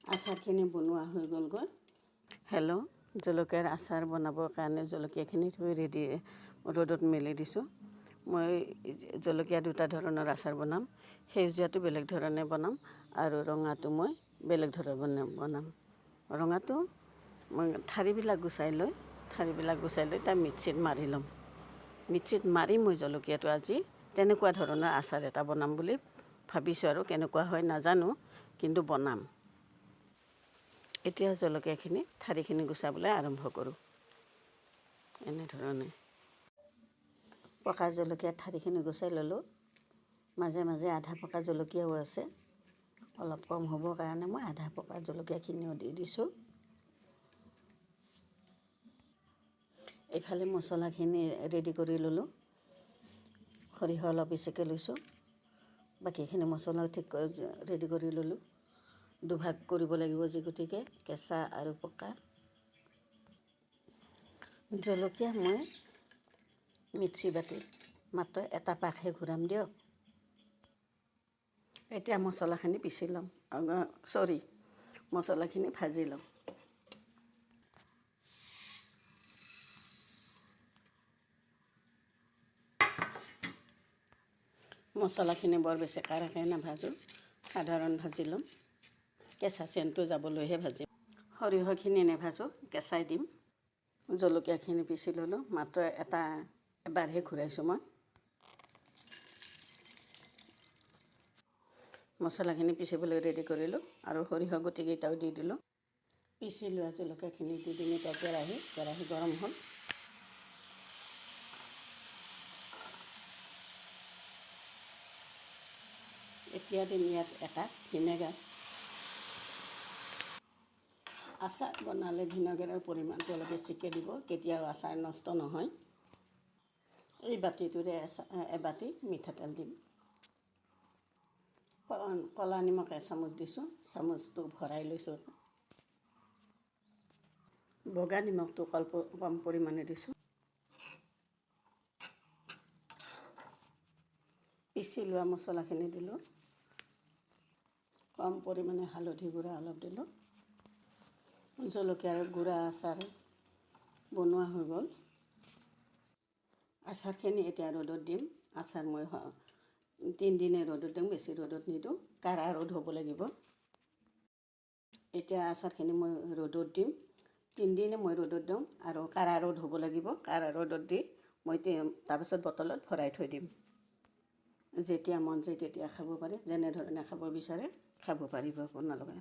আচাৰখিনি বনোৱা হৈ গ'লগৈ। হেল্ল', জলকীয়াৰ আচাৰ বনাবৰ কাৰণে জলকীয়াখিনি ধুই ৰেডি ৰ'দত মেলি দিছোঁ। মই জলকীয়া দুটা ধৰণৰ আচাৰ বনাম। সেউজীয়াটো বেলেগ ধৰণে বনাম আৰু ৰঙাটো মই বেলেগ ধৰণে বনাম। ৰঙাটো মই ঠাৰিবিলাক গুচাই লৈ তাৰ মিক্সিত মাৰি ল'ম। মিক্সিত মাৰি মই জলকীয়াটো আজি তেনেকুৱা ধৰণৰ আচাৰ এটা বনাম বুলি ভাবিছোঁ আৰু কেনেকুৱা হয় নাজানো, কিন্তু বনাম। এতিয়া জলকীয়াখিনি ঠাৰিখিনি গুচাবলৈ আৰম্ভ কৰোঁ এনেধৰণে। পকা জলকীয়া ঠাৰিখিনি গুচাই ল'লোঁ। মাজে মাজে আধা পকা জলকীয়াও আছে, অলপ কম হ'বৰ কাৰণে মই আধা পকা জলকীয়াখিনিও দি দিছোঁ। এইফালে মছলাখিনি ৰেডি কৰি ল'লোঁ। সৰিয়হ অলপ বেছিকৈ লৈছোঁ, বাকীখিনি মছলাও ঠিক ৰেডি কৰি ল'লোঁ। দুভাগ কৰিব লাগিব যি গতিকে কেঁচা আৰু পকা। জলকীয়া মই মিক্সি বাতিত মাত্ৰ এটা পাকহে ঘূৰাম দিয়ক। এতিয়া মছলাখিনি পিচি ল'ম, চৰি, মছলাখিনি ভাজি ল'ম। মছলাখিনি বৰ বেছি কাঢ়াকৈ নাভাজোঁ, সাধাৰণ ভাজি ল'ম। কেঁচা চেনটো যাবলৈহে ভাজিম। সৰিয়হখিনি নেভাজোঁ, কেঁচাই দিম। জলকীয়াখিনি পিচি ল'লোঁ, মাত্ৰ এটা এবাৰহে ঘূৰাইছোঁ মই। মছলাখিনি পিচিবলৈ ৰেডি কৰিলোঁ আৰু সৰিয়হ গুটিকেইটাও দি দিলোঁ। পিচি লোৱা জলকীয়াখিনি দি দিম এতিয়া কেৰাহী গৰম হ'ল। এতিয়া দিম ইয়াত এটা ভিনেগাৰ। আচাৰ বনালে ভিনেগাৰৰ পৰিমাণটো অলপ বেছিকৈ দিব, কেতিয়াও আচাৰ নষ্ট নহয়। এই বাতিটোৰে এবাতি মিঠাতেল দিম। ক'লা নিমখ এচামুচ দিছোঁ, চামুচটো ভৰাই লৈছোঁ। বগা নিমখটো অল্প কম পৰিমাণে দিছোঁ। পিচি লোৱা মছলাখিনি দিলোঁ। কম পৰিমাণে হালধি গুড়া অলপ দিলোঁ। জলকীয়াৰ গুড়া আচাৰ বনোৱা হৈ গ'ল। আচাৰখিনি এতিয়া ৰ'দত দিম। আচাৰ মই 3 দিনে ৰ'দত দিম, বেছি ৰ'দত নিদিওঁ, কাঢ়া ৰ'দ হ'ব লাগিব। এতিয়া আচাৰখিনি মই ৰ'দত দিম। 3 দিনে মই ৰ'দত দিওঁ আৰু কাঢ়া ৰ'দ হ'ব লাগিব। কাঢ়া ৰ'দত দি মই তাৰপিছত বটলত ভৰাই থৈ দিম। যেতিয়া মন যায় তেতিয়া খাব পাৰে, যেনেধৰণে খাব বিচাৰে খাব পাৰিব আপোনালোকে।